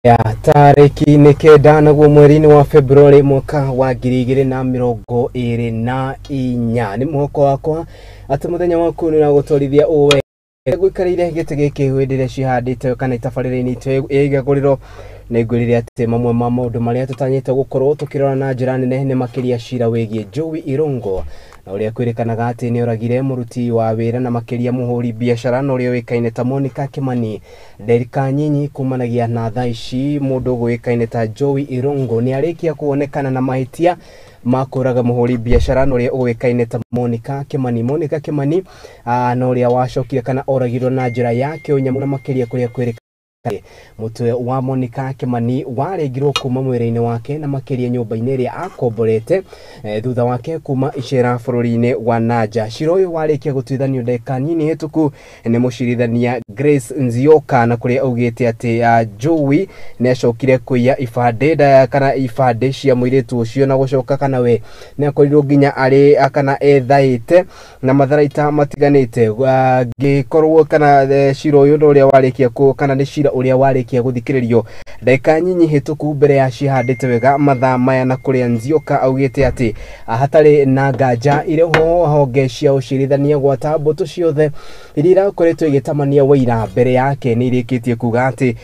Ya tarĩki nĩ 9 naguo mweri-inĩ wa February mwaka wa 2024. Nĩ mwĩhoko wakwa atĩ mũthenya waku nĩ ũragũtwarithia ũũ wega. Ngũikarĩire gĩtĩ gĩkĩ hĩndĩ ĩrĩa cihandĩte kana itabarĩra-inĩ itũ ya igagũrĩro. Nĩ ngwĩrire atĩ mamwe ma maũndũ marĩa tũtanyĩte gũkorwo tũkĩrora na njĩra nene nĩ makĩria cira wĩgiĩ Joey Irungu na ũrĩa kwĩrĩkanaga atĩ nĩ oragire mũruti wa wĩra na makĩria mũhũri biacara na ũrĩa ũĩkaine ta Monica Kimani. Ndagĩka nyinyi kumanagia na thaa ici mũndũ ũĩkaine ta Joey Irungu nĩ arĩkia kuonekana na mahĩtia ma kũraga mũhũri biacara na ũrĩa ũĩkaine ta Monica Kimani. Monica Kimani na ũrĩa wacokire kana oragirwo na njĩra ya kĩũnyamũ na makĩria kũrĩa kwĩrĩkanaga mũtwe wa Monica Kimani warengirwo kuma mwĩrĩ-inĩ wake na makĩria nyũmba-inĩ ĩrĩa akomborete thutha wake kuma icera bũrũri-inĩ wa Nanja. Cira ũyũ warĩkia gũtuithanio ndagĩka nini hĩtũku nĩ mũcirithania Grace Nzioka na kũrĩa augĩte atĩ Joey nĩ acokire kũiya ibandĩ kana ibandĩ cia mũirĩtu ũcio na gũcoka kana we nĩ akorirwo nginya arĩ kana ethaĩte na matharaita matiganĩte. Ngĩkorwo kana cira ũyũ nĩ ũrĩa warĩkia kana nĩ cira ũrĩa warĩkia gũthikĩrĩrio ndagĩka nyinyi hĩtũku mbere ya cihandĩte wega mathaa maya na kũrĩa Nzioka augĩte atĩ hatarĩ na nganja irĩ ho honge cia ũcirithania gwata mbũtũ ciothe iria irakoretwo igĩtamania ũira mbere yake nĩ irĩkĩtie kuga atĩ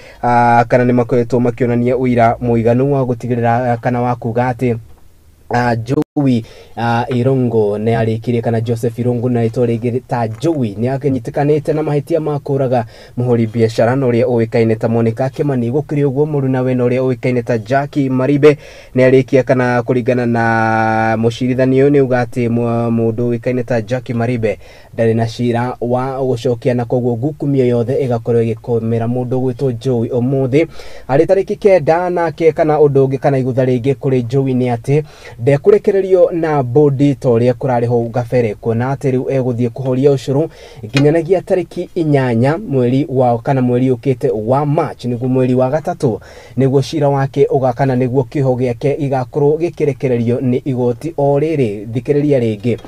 kana nĩ makoretwo makĩonania ũira mũiganu wa gũtigĩrĩra kana wa kuga atĩ Joey Irungu nĩ arĩkirie kana Joseph Irungu na rĩtwa rĩngĩ ta Joey nĩ anyitĩkanĩte na mahĩtia ma kũraga mũhũri biacara na ũrĩa ũĩkaine ta Monica Kimani. Gũkĩrĩ ũguo mũrunawe na ũrĩa ũĩkaine ta Jackie Maribe nĩ arĩkia kana kũringana na mũcirithania ũyũ nĩ auga atĩ mũndũ ũĩkaine ta Jackie Maribe ndarĩ na cira wa gũcokia na koguo ngukumio yothe ĩgakorwo ĩgĩkomera mũndũ ũgwĩtwo Joey ũmũthĩ arĩ tarĩki 9. Nake kana ũndũ ũngĩ kana igũtha rĩngĩ kũrĩ Joey nĩ atĩ ndekũrekererio na bodi ta ũrĩa kũrarĩ hau gabere, kuona atĩ rĩu egũthiĩ kũhoria ũcũrũ nginyanagia tarĩki 8 mweri wa kana mweri ũkĩte wa March, nĩguo mweri wa gatatũ, nĩguo cira wake ũgakana nĩguo kĩoho gĩake gĩgakorwo gĩkĩrekererio nĩ igoti o rĩrĩ. Thikĩrĩria rĩngĩ,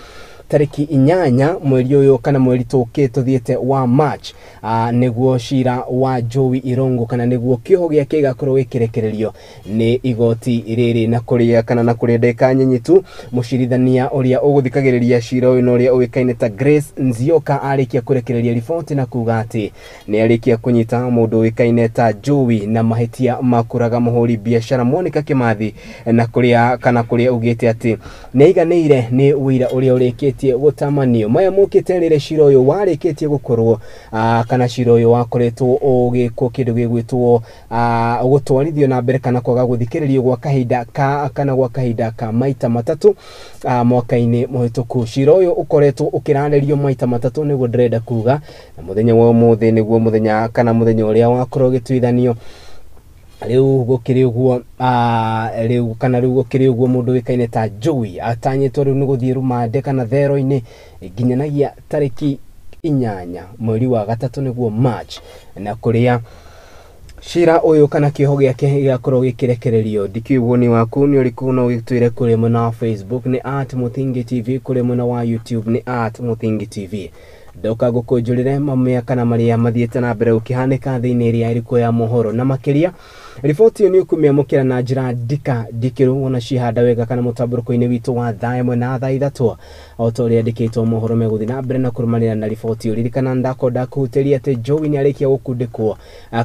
tarĩki 8 mweri ũyũ kana mweri tũkĩ tũthiĩte wa March, nĩguo cira wa Joey Irungu kana nĩguo kĩoho gĩake gĩgakorwo gĩkĩrekererio nĩ igoti rĩrĩ. Na kũrĩa kana na kũrĩa ndagĩka nyinyi tu mũcirithania ũrĩa ũgũthikagĩrĩria cira ũyũ na ũrĩa ũĩkaine ta Grace Nzioka arĩkia kũrekereria riboti na kuga atĩ nĩ arĩkia kũnyita mũndũ ũĩkaine ta Joey na mahĩtia ma kũraga mũhũri biacara Monica Kimathi, na kũrĩa kana kũrĩa augĩte atĩ nĩ aiganĩire nĩ ũira ũrĩa ũrĩkĩtie gũtamanio. Maya mokĩte rĩrĩa cira ũyũ warĩkĩtie gũkorwo kana cira ũyũ wakoretwo ũgĩkwo kĩndũ gĩgwĩtwo gũtwarithio na mbere kana kwaga gũthikĩrĩrio gwa kahinda ka kana gwa kahinda ka maita matatũ mwaka-inĩ mũhĩtũku. Cira ũyũ ũkoretwo ũkĩrarĩrio maita matatũ nĩguo ndĩrenda kuga, na mũthenya wa ũmũthĩ nĩguo mũthenya kana mũthenya ũrĩa wakorwo ũgĩtuithanio. Rĩu gũkĩrĩ ũguo rĩu kana rĩu gũkĩrĩ ũguo mũndũ ũĩkaine ta Joey atanyĩtwo rĩu nĩ gũthiĩ rũmande kana thero-inĩ nginyanagia tarĩki 8 mweri wa gatatũ nĩguo March, na kũrĩa cira ũyũ kana kĩoho gĩake gĩgakorwo gĩkĩrekererio. Ndikĩũĩ woni waku nĩ ũrĩkũ, no ũgĩtwĩre kũrĩa mwena wa Facebook nĩ @MuthingiTV, kũrĩa mwena wa YouTube nĩ @MuthingiTV. Ndoka ngũkũnjũrĩre mamwe kana marĩa mathiĩte na mbere gũkĩhanĩka thĩinĩ ĩrĩa ĩrĩkuo ya mohoro, na makĩria riboti ĩyo nĩ ũkũmĩamũkĩra na njĩra ndika ndikĩru wona cihanda wega kana mũtambũrũko-inĩ witũ wa thaa 1 na thaa 3 o ta ũrĩa andĩkĩtwo mohoro megũthiĩ na mbere na kũrũmanĩra na riboti ĩyo. Ririkana ndakorwo ndakũhutĩria atĩ Joey nĩ arĩkia gũkundĩkwo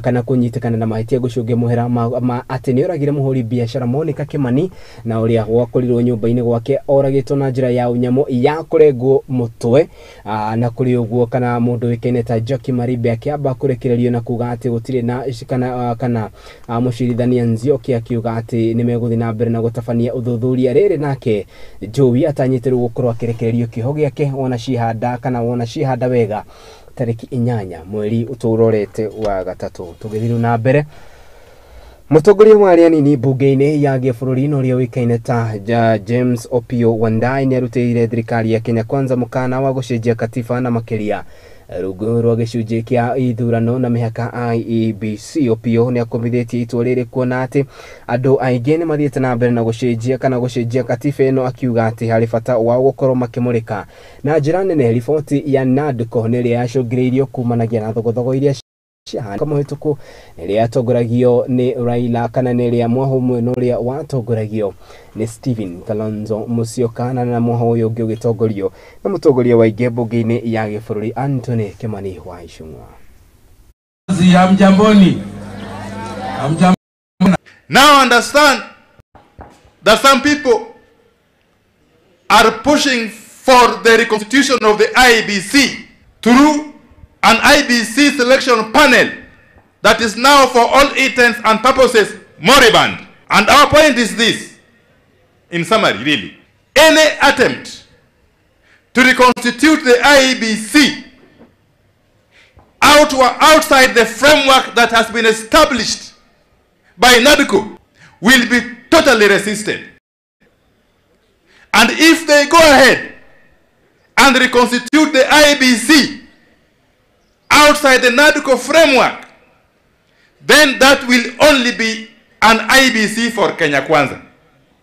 kana kũnyitĩkana na mahĩtia gũcũngia mũhera ma atĩ nĩ oragire mũhũri biacara Monica Kimani na ũrĩa gwakorirwo nyũmba-inĩ gwake oragĩtwo na njĩra ya ũnyamũ ya kũrengwo mũtwe, na kũrĩ ũguo kana mũndũ ũĩkaine ta Jackie Maribe akĩamba kũrekererio na kuga atĩ gũtirĩ na kana mũcirithania Nzioki akiuga atĩ nĩ megũthiĩ na mbere na gũtabania ũthuthuria. Rĩrĩ nake Joey atanyĩte rĩu gũkorwo akĩrekererio kĩoho gĩake wona cihanda kana wona cihanda wega tarĩki 8 mweri ũtũrorete wa gatatũ. Tũgĩthiĩ na mbere, mũtongoria wa arĩa anini mbunge-inĩ ya gĩbũrũri na ũrĩa ũĩkaine ta James Opiyo Wandayi nĩ arutĩire thirikari ya Kenya Kwanza mũkana wa gũcenjia katiba na makĩria rungu rwa gĩcunjĩ kĩa ithurano na mĩhaka IEBC. Opiyo nĩ akomithĩtie itua rĩrĩ kuona atĩ andũ aingĩ nĩ mathiĩte na mbere na gũcenjia kana gũcenjia katiba ĩno, akiuga atĩ harĩ bata wao gũkorwo makĩmũrĩka na njĩra nene riboti ya NADCO nĩ ĩrĩa yacũngĩrĩirio kumanagia na thogothogo iria Mwaka mũhĩtũku ĩrĩa yatongoragio nĩ Raila kana nĩ ĩrĩa mwaho ũmwe na ũrĩa watongoragio nĩ Stephen Kalonzo Musyoka na mwaho ũyũ ũngĩ ũgĩtongorio na mũtongoria wa aingĩ mbunge-inĩ ya gĩbũrũri Anthony Kimani wa Ichung'wa. Hamjamboni. Now understand that some people are pushing for the reconstitution of the IEBC through an IEBC selection panel that is now, for all intents and purposes, moribund. And our point is this, in summary, really. Any attempt to reconstitute the IEBC outside the framework that has been established by NADCO will be totally resisted. And if they go ahead and reconstitute the IEBC outside the NADCO framework, then that will only be an IEBC for Kenya Kwanza.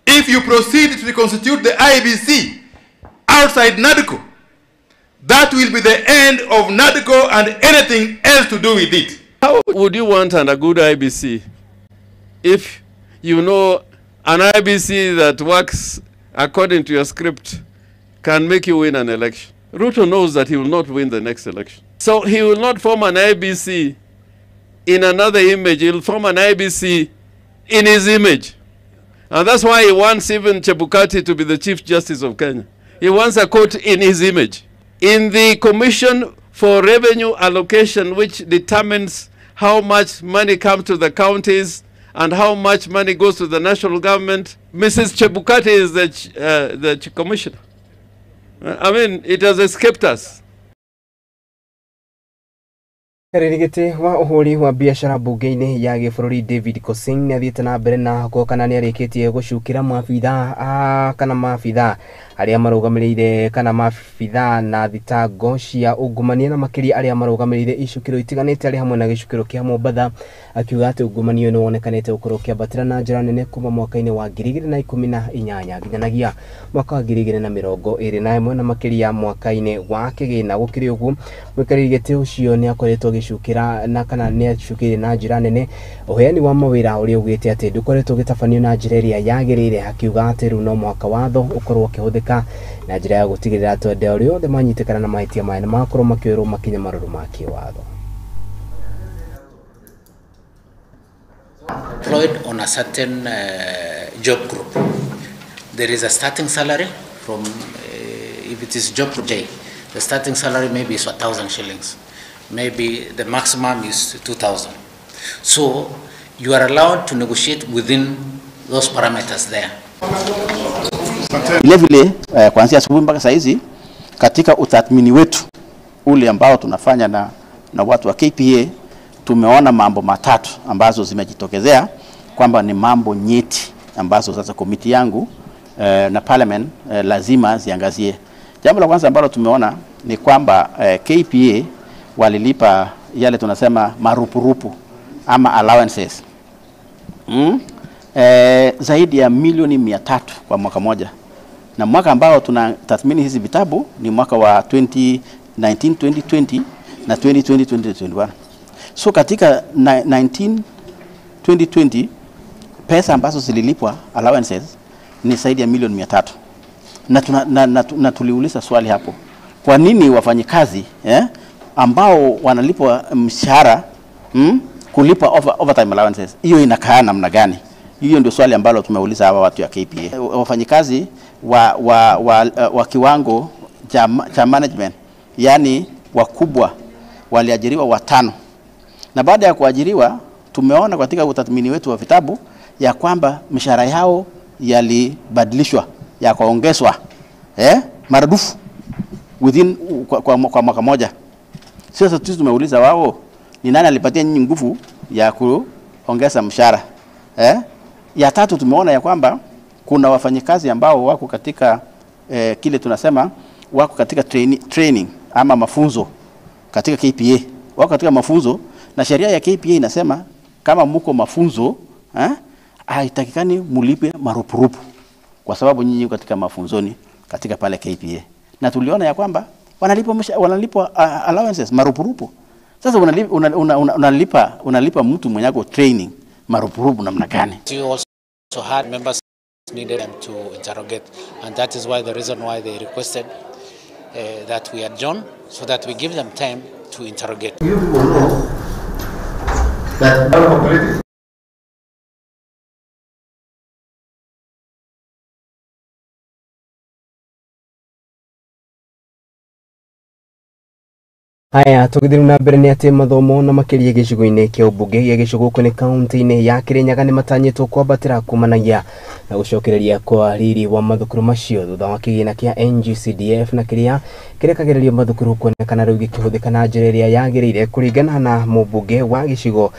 If you proceed to reconstitute the IEBC outside NADCO, that will be the end of NADCO and anything else to do with it. How would you want a good IEBC if you know an IEBC that works according to your script can make you win an election? Ruto knows that he will not win the next election. So he will not form an IEBC in another image. He'll form an IEBC in his image. And that's why he wants even Chebukati to be the Chief Justice of Kenya. He wants a court in his image. In the Commission for Revenue Allocation, which determines how much money comes to the counties and how much money goes to the national government, Mrs. Chebukati is the commissioner. I mean, it has escaped us. Gĩtĩ wa ũhũri wa biacara mbunge-inĩ ya gĩbũrũri David Kosing nĩ athiĩte na mbere na kana nĩ arĩkĩtie gũcukĩra maabithaa kana maabithaa arĩa marũgamĩrĩire kana maabithaa na thitango cia ungumania na makĩria arĩa marũgamĩrĩire icukĩro itiganĩte arĩ hamwe na gĩcukĩro kĩa Mombatha, akiuga atĩ ungumania nĩ wonekanĩte gũkorwo ũkĩambatĩra na njĩra nene kuma mwaka-inĩ wa 2018 nginyanagia mwaka wa 2021 na makĩria mwaka-inĩ wa kĩgĩna. Gũkĩrĩ ũguo, mũikarĩri gĩtĩ ũcio nĩ akoretwo agĩcukĩra na kana nĩ acukĩire na njĩra nene ũheani wa mawĩra ũrĩa ugĩte atĩ ndũkoretwo ũgĩtabanio na njĩra ĩrĩa yagĩrĩire, akiuga atĩ rĩu no mũhaka watho ũkorwo ũkĩhũthĩka na njĩra ya gũtigĩrĩra atĩ andũ arĩa othe manyitĩkana na mahĩtia maya nĩ makorwo makĩoerwo makinya marũrũ ma kĩwatho. Employed on a certain job group, there is a starting salary from if it is job group J, the starting salary maybe is 1,000 shillings. Maybe the maximum is 2,000. So you are allowed to negotiate within those parameters there. Vile vile kuanzia asubuhi mpaka saa hizi katika utathmini wetu ule ambao tunafanya na watu wa KPA, tumeona mambo matatu ambazo zimejitokezea kwamba ni mambo nyeti ambazo sasa komiti yangu na parliament lazima ziangazie. Jambo la kwanza ambalo tumeona ni kwamba KPA walilipa yale tunasema marupurupu ama allowances zaidi ya milioni 300 kwa mwaka moja. Na mwaka ambao tunatathmini hizi vitabu ni mwaka wa 2019 2020 na 2020 2021. So katika 19 2020 pesa ambazo zililipwa allowances ni zaidi ya milioni 300. Na tuliuliza swali hapo, kwa nini wafanyikazi ambao wanalipwa mshahara kulipwa overtime allowances, hiyo inakaa namna gani? Hiyo ndio swali ambalo tumeuliza hawa watu ya KPA. Wafanyikazi wa kiwango cha management, yani wakubwa, waliajiriwa 5. Na baada ya kuajiriwa tumeona katika utathmini wetu wa vitabu ya kwamba mishahara yao yalibadilishwa, yakaongezwa maradufu within kwa mwaka moja. Sasa sisi tumeuliza wao, ni nani alipatia nyinyi nguvu ya kuongeza mshahara? Ya tatu tumeona ya kwamba kuna wafanyikazi ambao wako katika kile tunasema wako katika training ama mafunzo katika KPA. Wako katika mafunzo, na sheria ya KPA inasema kama mko mafunzo haitakikani mulipe marupurupu kwa sababu nyinyi katika mafunzoni katika pale KPA. Na tuliona ya kwamba wanalipwa allowances marupurupu. Sasa unalipa mtu mwenye ako training marupurupu namna gani? You also had members needed them to interrogate, and that is why the reason why they requested that we adjourn so that we give them time to interrogate. You people know that Haya, tũgĩthiĩ na mbere nĩ atĩ mathomo na makĩria gĩcigo-inĩ kĩa ũmbunge gĩa Gĩcũgũ nĩ kaunti-inĩ ya Kĩrĩnyaga nĩ matanyĩtwo kwambatĩra kumanagia na gũcokereria kwa riri wa mathukuru macio thutha wa kĩgĩna kĩa NGCDF na kĩrĩa kĩrekagĩrĩrio mathukuru kuonekana rĩu gĩkĩhũthĩka na njĩra ĩrĩa yagĩrĩire. Kũringana na mũmbunge wa gĩcigo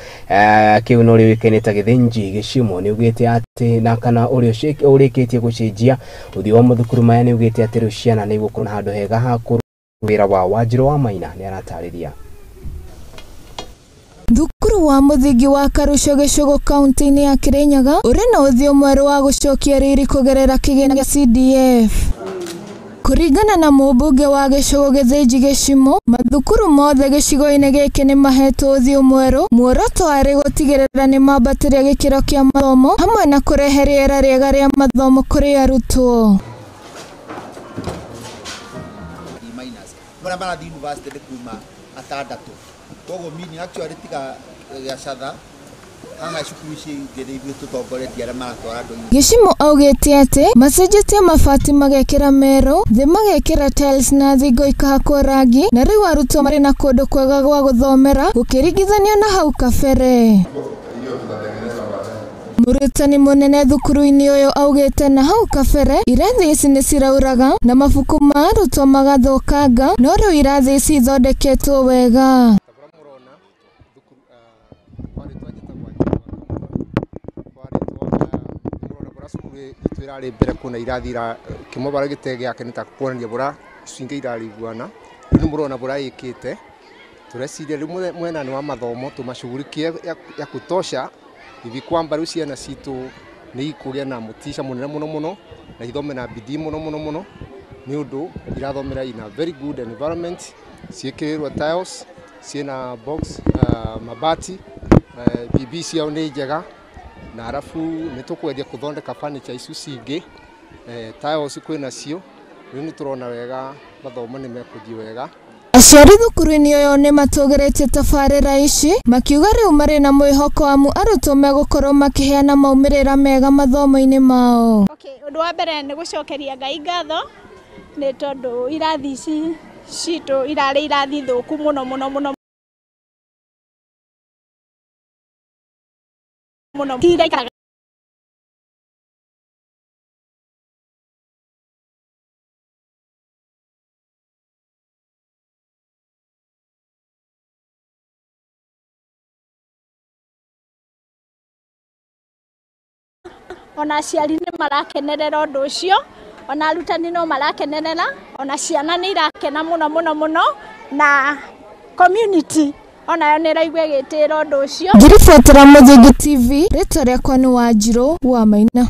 kĩu na ũrĩa ũĩkaine ta Gĩthĩnji Gĩcimo, nĩ augĩte atĩ na kana ũrĩa ũrĩkĩtie gũcenjia ũthiũ wa mathukuru maya nĩ augĩte atĩ rĩu ciana nĩ igũkorwo na handũ hega ha wĩra wa Wanjirũ wa Maina nĩ aratarĩria. Thukuru wa mũthingi wa Karũco Gĩcũgũ kaunti-inĩ ya Kĩrĩnyaga ũrĩ na ũthiũ mwerũ wa gũcokia riri kũgerera kĩgĩna gĩa CDF. Kũringana na mũmbunge wa Gĩcũgũ Gĩthĩnji Gĩcimo, mathukuru mothe gĩcigo-inĩ gĩkĩ nĩ mahetwo ũthiũ mwerũ. Muoroto warĩ gũtigĩrĩra nĩ mambatĩria gĩkĩro kĩa mathomo hamwe na kũrehe rĩera rĩega rĩa mathomo kũrĩ arutwo. Mara marathi university nĩ kuma atandatũ, koguo meaning actually tiga Gacatha haha cukuru ici ingĩ nĩ ithuĩ tũtongoretie arĩa maratwara andũ. Gĩcimo augĩte atĩ macenjetie mabati magekĩra merũ, thĩ magekĩra tiles na thingo ikahakwo rangi, na rĩu arutwo marĩ na kũndũ kwega gwa gũthomera gũkĩringithanio na hau kabere. Mũrutani mũnene thukuru-inĩ ũyũ augĩte na hau kabere irathi ici nĩ cirauraga na mabuku ma arutwo magathũkanga, no rĩu irathi ici ithondeketwo wega. Irarĩ mbere kuna irathi kĩmwe bara gĩtee gĩake nĩ ta kuonania bũra icio ingĩ irariguana. Rĩu nĩ mũrona bũra ĩkĩte tũreciria rĩu mwena-inĩ wa mathomo tũmacugurikie ya kutosha hivi kwamba rĩu ciana citũ nĩ ikũgĩa na mũtisha mũnene mũno mũno na ithome na bidii mũno mũno mũno nĩ ũndũ irathomera in a very good environment, ciĩkĩrĩrwo tiles, ciĩna box, mabati, BB ciao nĩ njega, na arafu nĩ tũkwendia kũthondeka furniture icio cingĩ, tiles kwĩna cio. Rĩu nĩ tũrona wega mathomo nĩ mekũthiĩ wega. Aciari thukuru-inĩ ũyũ nĩ matũgĩrĩtie tabarĩra ici makiuga rĩu marĩ na mwĩhoko amu arutwo megũkorwo makĩheana maumĩrĩra mega mathomo-inĩ mao. Okay, ũndũ wa mbere nĩ gũcokeria Ngai ngatho nĩ tondũ irathi ici citũ irarĩ irathi thũku mũno mũno mũno mũno iraikaraga ona aciari nĩ marakenerera ũndũ ũcio, ona arutani no marakenerera, ona ciana nĩ irakena mũno mũno mũno, na community onayo nĩ ĩraigua ĩgĩtĩĩra ũndũ ũcio. Ngĩribotera Mũthingi TV, rĩtwa rĩakwa nĩ Wanjirũ wa Maina.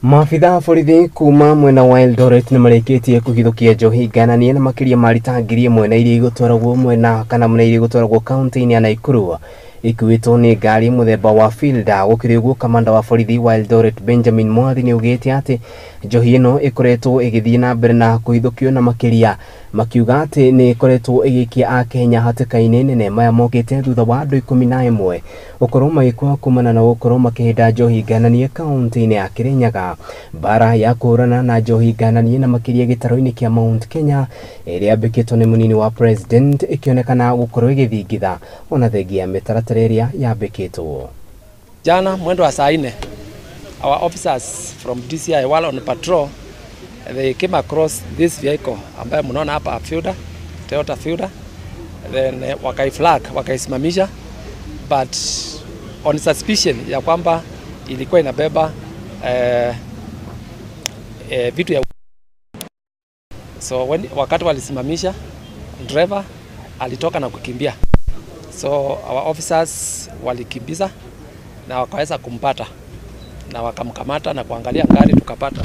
Maabitha a borithi kuma mwena wa Eldoret nĩ marĩkĩtie kũhithũkia njohi ngananie na makĩria ma rita 1000 na iria igũtwaragwo mwena kana na iria igũtwaragwo kaunti-inĩ ya Nakuru ikuĩtwo nĩ ngari mũthemba wa Fielder. Gũkĩrĩ ũguo, kamanda wa borithi wa Eldoret Benjamin Mwathi nĩ augĩte atĩ njohi ĩno ĩkoretwo ĩgĩthiĩ na mbere na kũhithũkio na makĩria makiuga atĩ nĩ ĩkoretwo ĩgĩikia Akenya hatĩka-inĩ nene. Maya mokĩte thutha wa andũ 11 gũkorwo magĩkua kumana na gũkorwo makĩhĩnda njohi ngananie kaunti-inĩ ya Kĩrĩnyaga. Mbara ya kũhũrana na njohi ngananie na makĩria gĩtarũ-inĩ kĩa Mount Kenya ĩrĩa yambĩkĩtwo nĩ mũnini wa president ĩkĩonekana gũkorwo ĩgĩthingitha ona thengia ya mĩtaratara ĩrĩa yambĩkĩtwo. Jana mwendo wa saa 4, our officers from DCI while on patrol, they came across this vehicle ambayo mnaona hapa, Fielder, Toyota Fielder. Then wakaiflag, wakaisimamisha, but on suspicion ya kwamba ilikuwa inabeba vitu ya. So when, wakati walisimamisha, driver alitoka na kukimbia. So our officers walikimbiza na wakaweza kumpata na wakamkamata na kuangalia gari, tukapata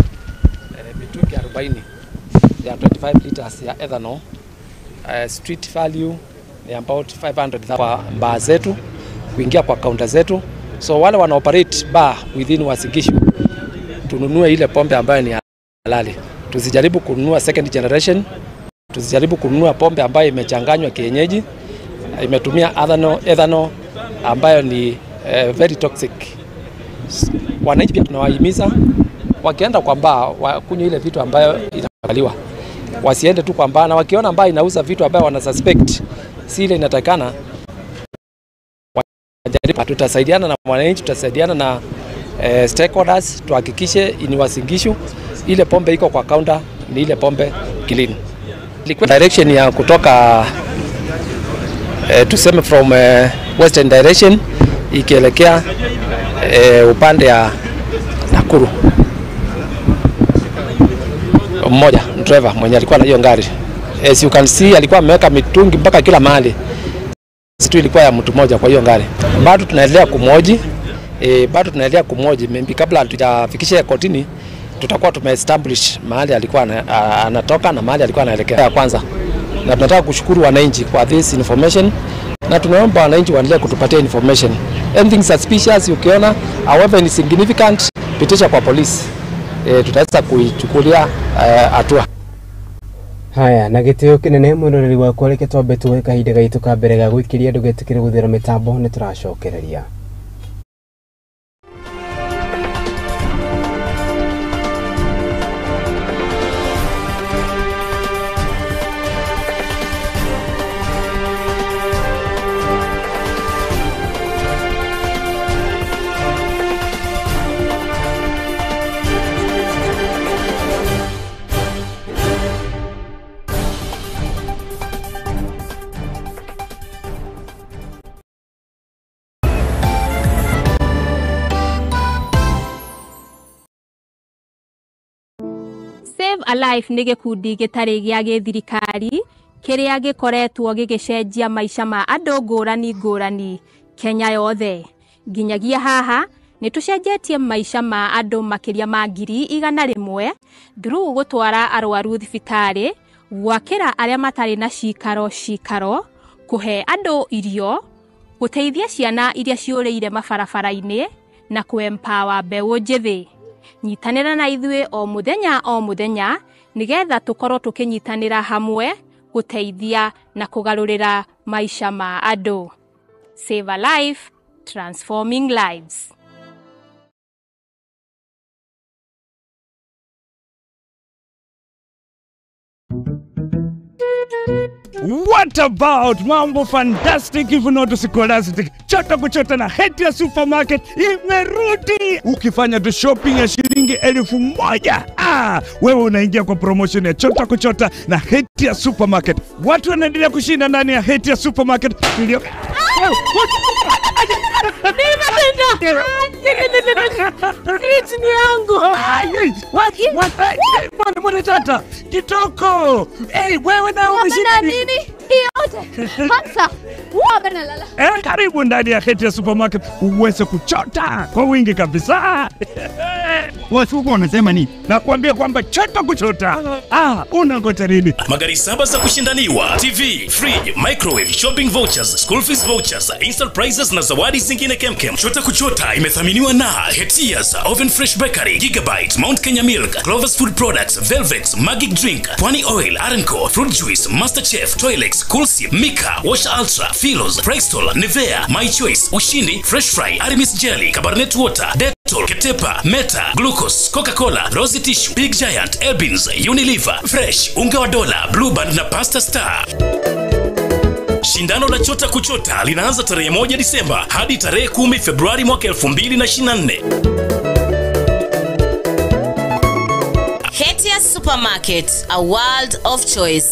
mitungi 40 ya 25 liters ya ethanol Street value ni about 500 kwa bar zetu kuingia kwa counter zetu. So wale wana operate bar within Uasin Gishu, tununue ile pombe ambayo ni halali. Tusijaribu kununua second generation, tusijaribu kununua pombe ambayo imechanganywa kienyeji, imetumia ethanol ambayo ni very toxic. Wananchi pia tunawahimiza wakienda kwa bar wakunywe ile vitu ambayo inakubaliwa. Wasiende tu kwa bar, na wakiona bar inauza vitu ambayo wana suspect si ile inatakana, wajaribu. Tutasaidiana na wananchi, tutasaidiana na stakeholders tuhakikishe in Uasin Gishu ile pombe iko kwa counter ni ile pombe clean. Direction ya kutoka tuseme from western direction ikielekea upande ya Nakuru. Mmoja driver mwenye alikuwa na hiyo gari, as you can see, alikuwa ameweka mitungi mpaka kila mahali. Situ ilikuwa ya mtu mmoja kwa hiyo gari. Bado tunaendelea kumhoji, bado tunaendelea kumhoji. Maybe kabla hatujafikisha kotini tutakuwa tumeestablish mahali alikuwa anatoka na mahali alikuwa anaelekea ya kwanza. Na tunataka kushukuru wananchi kwa this information, na tunaomba wananchi waendelee kutupatia information. Anything suspicious ukiona, however insignificant, pitisha kwa polisi. Tutaweza kuichukulia hatua. Haya, na gĩtĩo kĩnene mwĩroreri wakwa, reke twambe tuoe kahinda gaitũ ka mbere ga gũikĩria, ndũgetĩkĩre gũthera mĩtambo, nĩ tũracokereria. Save a Life nĩ gĩkundi gĩtarĩ gĩa gĩthirikari kĩrĩa gĩkoretwo gĩgĩcenjia maica ma andũ ngũrani ngũrani Kenya yothe. Nginyagia haha nĩ tũcenjetie maica ma andũ makĩria ma 100,000 through gũtwara arwaru thibitarĩ, gwakĩra arĩa matarĩ na cikaro cikaro, kũhe andũ irio, gũteithia ciana iria ciũrĩire mabarabara-inĩ na kũ-empower mbeũ njĩthĩ. Nyitanĩra na ithuĩ o mũthenya o mũthenya nĩgetha tũkorwo tũkĩnyitanĩra hamwe gũteithia na kũgarũrĩra maica ma andũ. Save a Life, transforming lives. What about mambo fantastic if not scholastic? Chota kuchota na Hetia Supermarket imerudi. Ukifanya tu shopping ya shilingi 1,000, wewe unaingia kwa promotion ya Chota kuchota na Hetia Supermarket. Watu wanaendelea kushinda ndani ya Hetia Supermarket. Fridge ni yangu. Mbona tata? Kitoko. Hey, wewe na umeshinda nini? Yote. Hamsa. Lala. Karibu ndani ya Hetia Supermarket uweze kuchota kwa wingi kabisa. Watu wanasema nini? Nakwambia kwamba chota kuchota. Unangoja nini? Magari 7 za kushindaniwa, TV, fridge, microwave, shopping vouchers, school fees vouchers, instant prizes na zawadi zingine kemkem. Chota kuchota imethaminiwa na Hetias, Oven Fresh Bakery, Gigabyte, Mount Kenya Milk, Clover's Food Products, Velvex, Magic Drink, Pwani Oil, Arenco, Fruit Juice, Master Chef, Toilex, Coolsip, Mika, Wash Ultra, Philos, Prextol, Nivea, My Choice, Ushindi, Fresh Fry, Aramis Jelly, Cabernet Water, Dettol, Ketepa, Meta, Glucose, Coca-Cola, Rosy Tissue, Big Giant, Elbins, Unilever, Fresh, Unga wa Dola, Blue Band na Pasta Star. Shindano la Chota Kuchota linaanza tarehe 1 Disemba hadi tarehe 10 Februari mwaka 2024. Hetia Supermarket, a world of choice.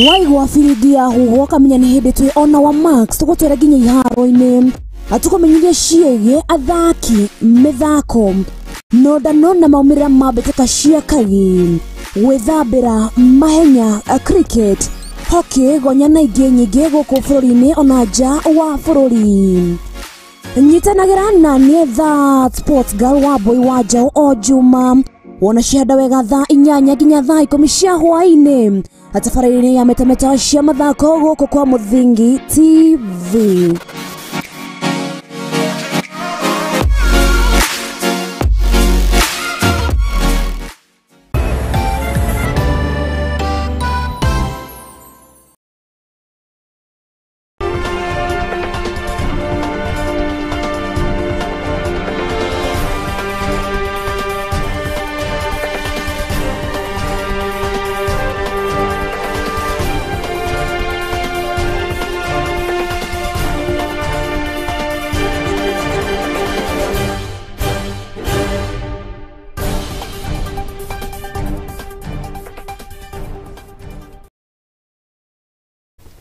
Waigua biringi ya huho kamenya nĩ hĩndĩ twĩ ona wa Max tũgũtwĩra nginya iharo-inĩ atũkũmenyithia ciĩgiĩ athaki mĩthako nondano na maumĩrĩra ma mbĩtĩka cia kagi gwĩthambĩra mahenya cricket hockey gonya na ingĩ nyingĩ gũkũ bũrũri-inĩ ona nja wa bũrũri. Nyitanagĩra na niĩ That Sports Girl wa Boy wa Njaũ o Juma wona cihanda wega thaa 8 nginya thaa 10 cia hwaĩ-inĩ tabarĩra-inĩ ya metameta cia mathako gũkũ kwa Mũthingi TV.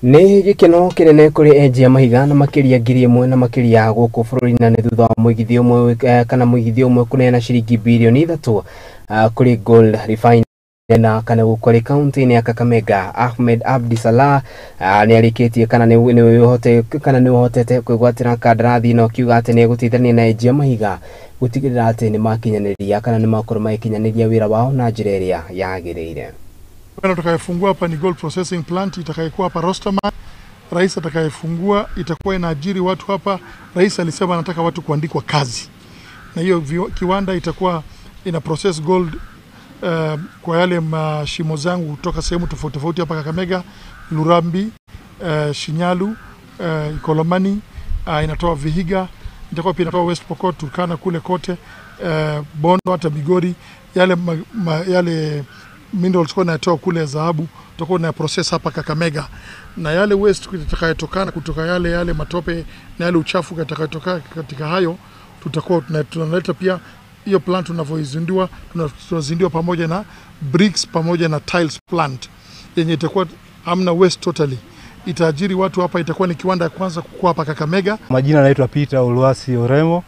Nĩ gĩkeno kĩnene kũrĩ enji a mahiga na makĩria 1,000 na makĩria gũkũ bũrũri-inĩ na nĩ thutha wa mũigithia ũmwe kana mũigithia ũmwe kũneana ciringi birioni 3 kũrĩ Gold Refinery na kana gũkũ kaunti-inĩ ya Kakamega. Ahmed Abdi Salah nĩ arĩkĩtie kana nĩ ũhotete kwĩgwatĩra kandarathi na akiuga atĩ nĩ egũteithania na enji a mahiga gũtigĩrĩra atĩ nĩ makinyanĩria kana nĩ makorwo magĩkinyanĩria wĩra wao na njĩra ĩrĩa yagĩrĩire. Tutakayefungua hapa ni gold processing plant itakayekuwa hapa Rosterman. Rais atakayefungua itakuwa inaajiri watu hapa. Rais alisema anataka watu kuandikwa kazi, na hiyo kiwanda itakuwa ina process gold kwa yale mashimo zangu kutoka sehemu tofauti tofauti hapa Kakamega, Lurambi, Shinyalu, Ikolomani, inatoa Vihiga, itakuwa pia inatoa West Pokot, Turkana kule kote, Bondo hata Migori, yale yale minerals kwa natoa kule dhahabu tutakuwa na process hapa Kakamega, na yale waste itakayotokana kutoka yale matope na yale uchafu yatakayotoka katika hayo tutakuwa tunaleta pia hiyo plant. Tunavyoizindua tunazindua pamoja na bricks pamoja na tiles plant yenye itakuwa hamna waste totally, itaajiri watu hapa, itakuwa ni kiwanda ya kwanza kukua hapa Kakamega. Majina naitwa Peter Oluasi Oremo,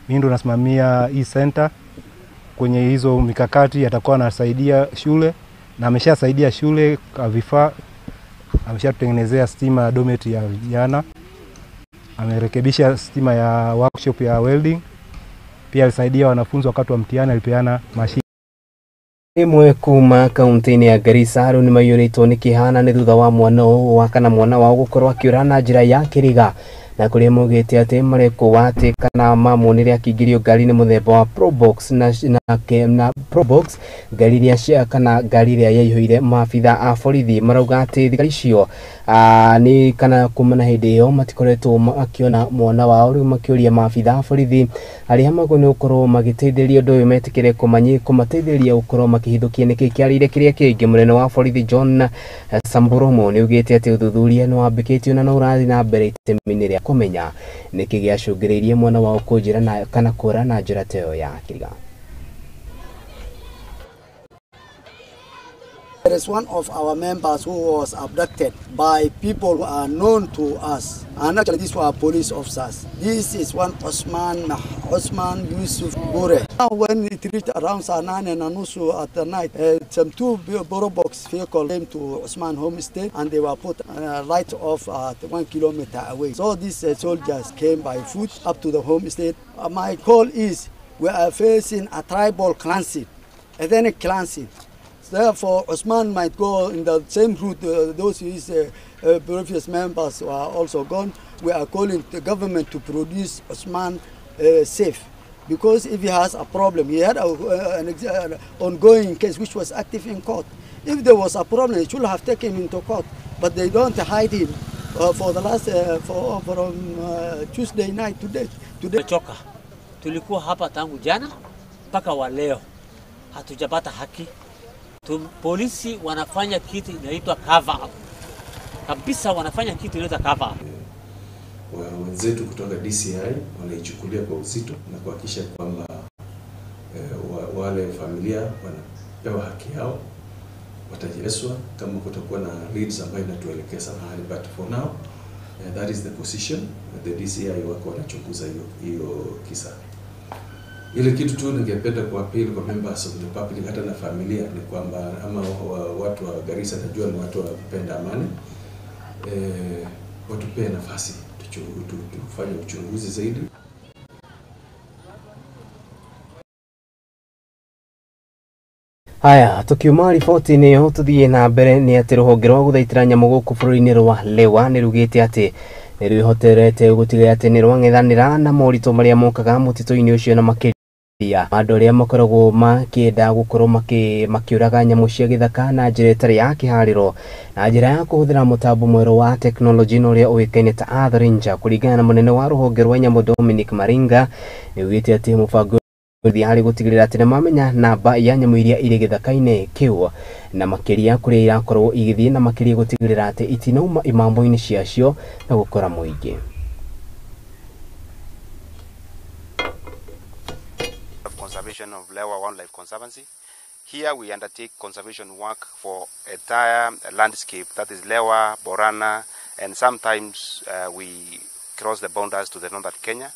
mimi ndo nasimamia hii center. Kwenye hizo mikakati atakuwa anasaidia shule na ameshasaidia shule kwa vifaa, ameshatutengenezea stima dormitory ya vijana, amerekebisha stima ya workshop ya welding, pia alisaidia wanafunzi wakati wa mtihani, alipeana mashine. Imwe kuma kaunti-inĩ ya Garissa rĩu nĩmaiyũrĩtwo nĩ kĩeha na nĩ thutha wa mwana wa kana mwana wao gũkorwo akĩũra na njĩra ya kĩriga na kũrĩa maugĩte atĩ marekwo atĩ kana mamuonire akĩingĩrio ngari-inĩ mũthemba wa Probox na Probox ngari iria cia kana ngari ĩrĩa yaihũire maabitha a borithi marauga atĩ thigari icio nĩ kana kuma na hĩndĩ ĩyo matikoretwo makiona mwana wao. Rĩu makĩũria maabitha a borithi arĩa magwo nĩ gũkorwo magĩteithĩrĩria ũndũ ũyũ metĩkĩre kũmateithĩrĩria gũkorwo makĩhithũkia nĩkĩ kĩarĩire kĩrĩa kĩngĩ. Mũnene wa borithi John Samburomo nĩ augĩte atĩ ũthuthuria nĩ wambĩkĩtio na no ũrathiĩ na mbere itemi-inĩ rĩa kũmenya nĩkĩ gĩacũngĩrĩirie mwana wao kũnjĩra na kana kũra na njĩra ta ĩyo ya kĩriga. There is one of our members who was abducted by people who are known to us, and actually these were police officers. This is one Osman Yusuf Bure. Now when it reached around 9 and nusu at the night, some two Borobox vehicles came to Osman homestead and they were put right off at 1 kilometer away. So these soldiers came by foot up to the homestead. My call is we are facing a tribal cleansing, ethnic cleansing. Therefore, Osman might go in the same route. Those his previous members who are also gone. We are calling the government to produce Osman safe, because if he has a problem, he had an ongoing case which was active in court. If there was a problem, they should have taken him into court, but they don't hide him for the last from Tuesday night to date. Today. Tumechoka. Tulikuwa hapa tangu jana mpaka wa leo, hatujapata haki. Polisi wanafanya kitu inaitwa cover up. Kabisa wanafanya kitu inaitwa cover up. Wenzetu kutoka DCI wanaichukulia kwa uzito na kuhakikisha kwamba wale familia wanapewa haki yao, watajeleswa kama kutakuwa na leads ambayo inatuelekeza mahali, but for now that is the position. The DCI wako wanachunguza hiyo kisa. Ile kitu tu ningependa kuappeal kwa members of the public hata na familia ni kwamba ama watu wa Garissa najua ni watu wa kupenda amani, watupee nafasi tufanye uchunguzi zaidi. Haya, tukiuma riboti-inĩ ĩyo tũthiĩ na mbere nĩ atĩ rũhonge rwa gũthaitĩra nyamũ gũkũ bũrũri-inĩ rwa Lewa nĩ rugĩte atĩ nĩ rwĩhotorete gũtigĩrĩra atĩ nĩ rwang'ethanĩra na moritũ marĩa mokaga mũtitũ-inĩ ũcio na makĩria andũ arĩa makoragwo makĩenda gũkorwo makĩũraga nyamũ cia gĩthaka na njĩra ĩtarĩ ya kĩharĩro na njĩra ya kũhũthĩra mũtambo mwerũ wa tekinoronjĩ na ũrĩa ũĩkaine ta Earth Ranger. Kũringana na mũnene wa rũhonge rwa nyamũ Dominic Maringa, nĩ ugĩte atĩ mũbango harĩ gũtigĩrĩra atĩ nĩmamenya namba ya nyamũ iria irĩ gĩthaka-inĩ kĩu na makĩria kũrĩa irakorwo igĩthiĩ na makĩria gũtigĩrĩra atĩ itinauma imambo-inĩ ciacio na gũkora mũingĩ. Conservation of Lewa Wildlife Conservancy. Here we undertake conservation work for entire landscape, that is Lewa, Borana, and sometimes we cross the borders to the northern Kenya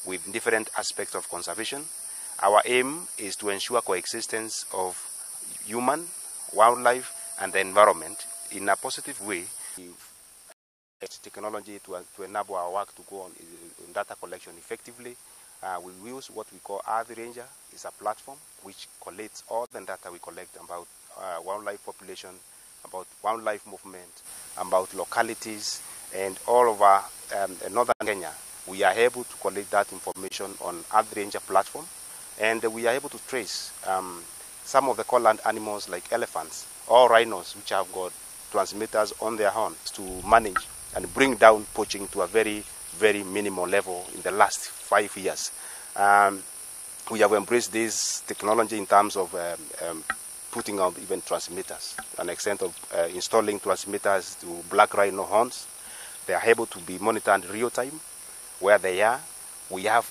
with different aspects of conservation. Our aim is to ensure coexistence of human, wildlife, and the environment in a positive way. Technology to enable our work to go on in data collection effectively. We use what we call Earth Ranger. It's a platform which collates all the data we collect about wildlife population, about wildlife movement, about localities, and all over northern Kenya. We are able to collect that information on Earth Ranger platform, and we are able to trace some of the core land animals like elephants or rhinos, which have got transmitters on their horns to manage and bring down poaching to a very, very minimal level in the last 5 years. We have embraced this technology in terms of putting up even transmitters, an extent of installing transmitters to black rhino horns. They are able to be monitored real time where they are. We have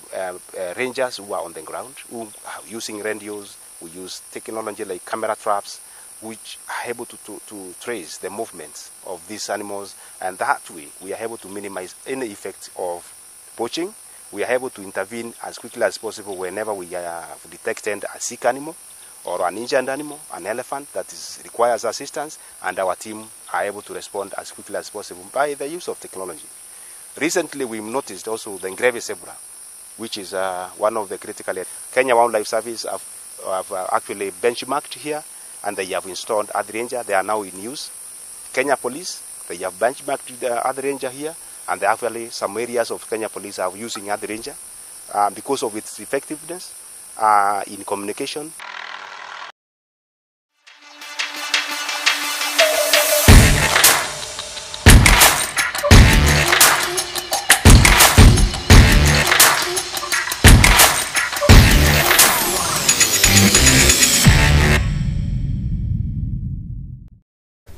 rangers who are on the ground, who are using radios. We use technology like camera traps, which are able to trace the movements of these animals, and that way we are able to minimize any effect of poaching. We are able to intervene as quickly as possible whenever we have detected a sick animal or an injured animal, an elephant that requires assistance, and our team are able to respond as quickly as possible by the use of technology. Recently, we noticed also the Ngreve zebra, which is one of the critical. Kenya Wildlife Service have actually benchmarked here, and they have installed Earth Ranger. They are now in use. Kenya Police, they have benchmarked the Earth Ranger here, and they actually, some areas of Kenya Police are using Earth Ranger because of its effectiveness in communication.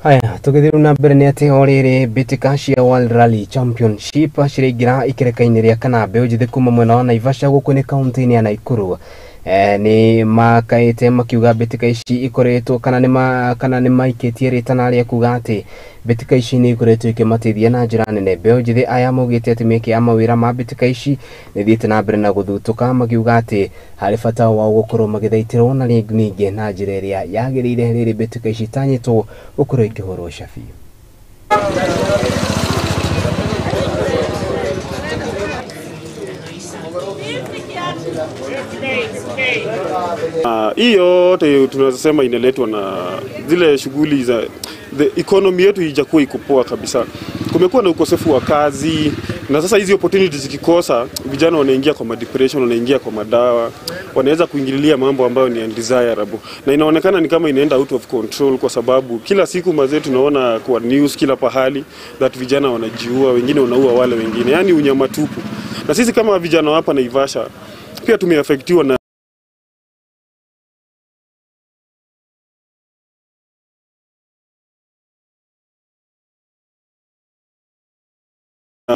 Haya, tũgĩthiĩ na mbere nĩ atĩ o rĩrĩ mbĩtĩka cia World Rally Championship ciraingĩra ikereka-inĩ rĩa kana mbeũ njĩthĩ kuma mwena wa Naivasha gũkũ nĩ kaunti-inĩ ya Nakuru. Nĩ makaĩte makiuga mbĩtĩka ici ikoretwo kana nĩ maikĩtie rĩtana rĩa kuga atĩ mbĩtĩka ici nĩ ikoretwo ikĩmateithia na njĩra nene. Mbeũ njĩthĩ aya maugĩte atĩ mĩeke ya mawĩra ma mbĩtĩka ici nĩ ĩthiĩte na mbere na gũthutũka, makiuga atĩ harĩ bata wao gũkorwo magĩthaitĩrwo na ningĩ na njĩra ĩrĩa yagĩrĩire rĩrĩ mbĩtĩka ici itanyĩtwo gũkorwo ikĩhũrwo cabi. Hii yote tunaweza sema inaletwa na zile shughuli za the economy yetu haijakuwa iko poa kabisa. Kumekuwa na ukosefu wa kazi, na sasa hizi opportunities zikikosa, vijana wanaingia kwa depression, wanaingia kwa madawa, wanaweza kuingililia mambo ambayo ni undesirable. Na inaonekana ni kama inaenda out of control kwa sababu kila siku mazee tunaona kwa news kila pahali that vijana wanajiua, wengine wanaua wale wengine, yani unyama tupu. Na sisi kama vijana hapa Naivasha pia tumeaffectiwa na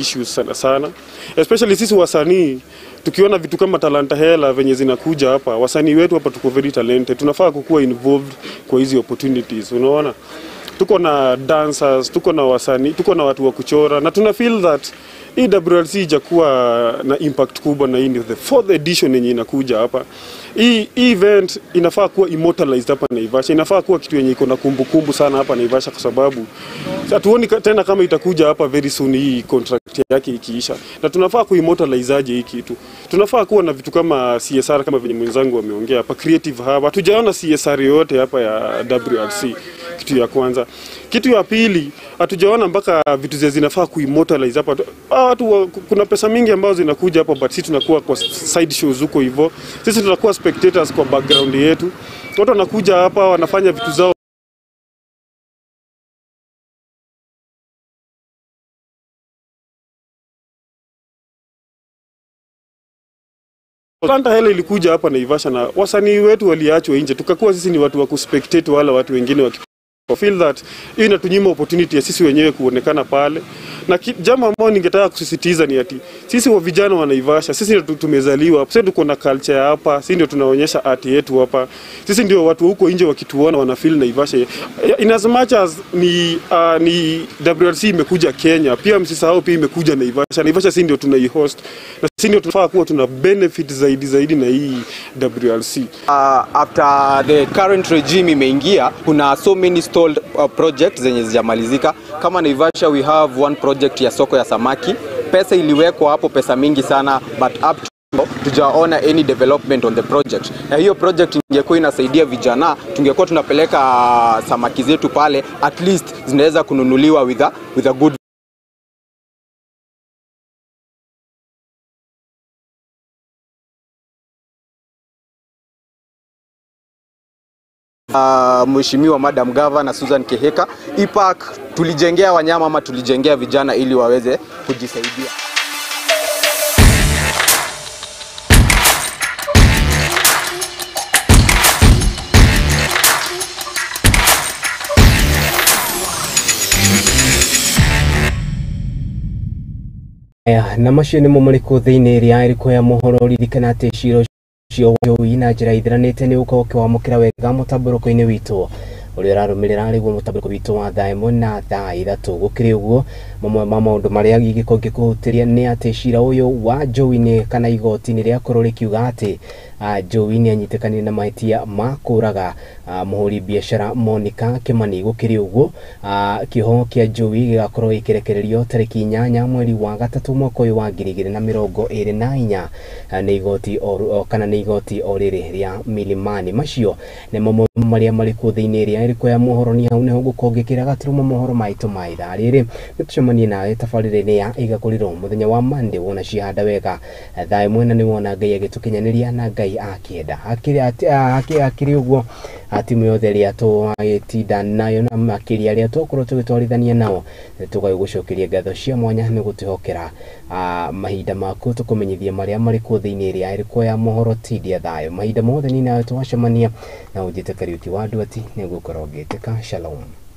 issues sana sana, especially sisi wasanii tukiona vitu kama talanta hela venye zinakuja hapa, wasanii wetu hapa tuko very talented, tunafaa kukuwa involved kwa hizi opportunities. Unaona, tuko na dancers, tuko na wasanii, tuko na watu wa kuchora, na tuna feel that hii WRC ijakuwa na impact kubwa, na hii ni the fourth edition yenye inakuja hapa. Hii event inafaa kuwa immortalized hapa Naivasha, inafaa kuwa kitu yenye iko na kumbukumbu sana hapa Naivasha, kwa sababu hatuoni tena kama itakuja hapa very soon hii contract. contract yake ikiisha. Na tunafaa kuimmortalize aje hii kitu? Tunafaa kuwa na vitu kama CSR kama venye mwenzangu ameongea hapa, creative hub. Hatujaona CSR yoyote hapa ya WRC. Kitu ya kwanza. Kitu ya pili, hatujaona mpaka vitu zinafaa kuimmortalize hapa. Watu kuna pesa mingi ambazo zinakuja hapa, but sisi tunakuwa kwa side shows huko hivyo. Sisi tunakuwa spectators kwa background yetu. Watu wanakuja hapa wanafanya vitu zao. Talanta hela ilikuja hapa Naivasha na wasanii wetu waliachwa nje. Tukakuwa sisi ni watu wa kuspectate wala watu wengine wa feel that hiyo inatunyima opportunity ya sisi wenyewe kuonekana pale. Na jambo ambalo ningetaka kusisitiza ni ati sisi wa vijana wa Naivasha, sisi ndio tumezaliwa, sisi tuko na culture hapa, sisi ndio tunaonyesha art yetu hapa. Sisi ndio watu huko nje wakituona wana feel Naivasha. In as much as ni WRC imekuja Kenya, pia msisahau pia imekuja Naivasha. Naivasha sisi ndio tunaihost na sisi ndio tunafaa kuwa tuna benefit zaidi na hii WRC. After the current regime imeingia, kuna so many stalled projects zenye zijamalizika. Kama Naivasha we have one project ya soko ya samaki. Pesa iliwekwa hapo, pesa mingi sana, but up to tujaona any development on the project. Na hiyo project ingekuwa inasaidia vijana, tungekuwa tunapeleka samaki zetu pale, at least zinaweza kununuliwa with a good Mheshimiwa Madam Governor Susan Kihika. Ipark tulijengea wanyama ama tulijengea vijana ili waweze kujisaidia. Na macio nĩmo marĩkũ thĩinĩ ĩrĩa ĩrĩkũ ya mohoro. Ririkana atĩ cira ũcio wa na njĩra ithiranĩte nĩ ũkorwo ũkĩwamũkĩra wega mũtambũrũko-inĩ witũ ũrĩa ũrarũmĩrĩra arĩguo mũtambũrũko witũ wa thaa 1 na thaa 3. Gũkĩrĩ ũguo, mamwe ma maũndũ marĩa gĩgĩkorwo ngĩkũhutĩria nĩ atĩ cira ũyũ wa Jowie nĩ kana igoti nĩ rĩakorwo rĩkiuga atĩ Jowie nĩ anyitĩkanire na mahĩtia ma kũraga mũhũri biacara Monica Kimani. Gũkĩrĩ ũguo, kĩoho kĩa Jowie gĩgakorwo gĩkĩrekererio tarĩki 8 mweri wa 3 mwaka ũyũ wa 2024 nĩ igoti kana nĩ igoti o rĩrĩ rĩa Milimani. Macio nĩ mamwe marĩa marĩkuo thĩinĩ ĩrĩa ĩrĩkũ ya mohoro. Nĩ hau nĩho ngũkorwo ngĩkĩra gaturumo mohoro maitũ ma ithaa rĩrĩ. Nĩtũcemanie nawe tabarĩra-inĩ ya Igagũrĩro mũthenya wa Monday wona cihanda wega thaa 1 na nĩwona Ngai agĩtũkinyanĩria na Ngai akĩenda. Hakĩrĩ ũguo, timu yothe ĩrĩa twagĩtinda nayo na makĩria arĩa twakorwo tũgĩtwarithania nao, tũgagĩgũcokeria ngatho cia mwanya nĩ gũtwĩhokera mahinda maku tũkũmenyithia marĩa marĩkuo thĩinĩ ĩrĩa ĩrĩkũ ya mohoro. Tindia thayũ mahinda mothe, ni nawe twacemania na ũnjĩte Kariuki wa Nduati nĩngũkorwo ngĩtĩka. Shalom.